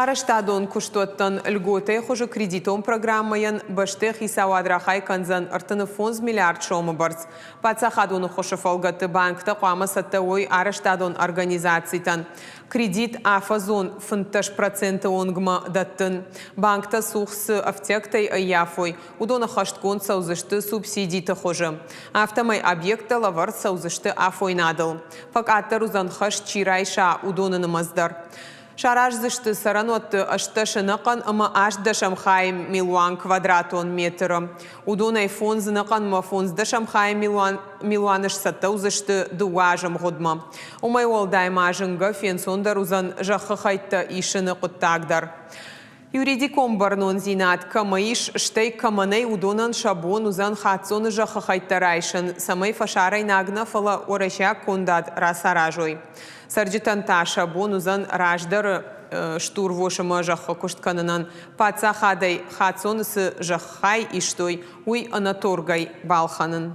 Арӕзтадон куыстуӕттӕн льготӕйы хуызы кредитон программӕйӕн бӕстӕйы хицауад рахай кӕндзӕн 35 миллиард сомы бӕрц. Паддзахадон ӕххуысы фӕлгӕтты банктӕ хъуамӕ цӕттӕ уой арӕзтадон организацитӕн кредит афӕдзон 15 проценты онгмӕ дӕттын. Банктӕ цух цы ӕфтиӕгтӕй ӕййафой, уыдон ӕххӕстгонд цӕудзысты субсидиты хуызы. Афтӕмӕй объекттӕ лӕвӕрд цӕудзысты афойнадыл. Фӕкъаддӕр уыдзӕн хӕс чи райса, уыдоны нымӕц дӕр. Сараздзысты цӕрӕнуӕтты 18 ӕнӕхъӕн ӕмӕ ӕстдӕсӕм хайы милуан квадратон метры. Уыдонӕй фондз ӕнӕхъӕнмӕ фондздӕсӕм хайы милуаны сцӕттӕ уыдзысты 2 азы мгъуыдмӕ. Уымӕй уӕлдай ма зынгӕ фенцондӕр уыдзӕн зӕххы хӕйттӕ исыны хъуыддаг дӕр. Юридикон бӕрнондзинад кӕмӕ ис, стӕй кӕмӕ нӕй, уыдонӕн сӕ бон уыдзӕн хаццоны зӕххы хӕйттӕ райсын, цӕмӕй фӕсарӕйнаг нӕ, фӕлӕ уӕрӕсейаг кондад рацаразой. Цӕрджытӕн та сӕ бон уыдзӕн раздӕры стурвосы ӕмӕ зӕххы куыст кӕнынӕн паддзахадӕй хаццоны цы зӕххӕй истой, уый ӕнӕторгӕй балхӕнын.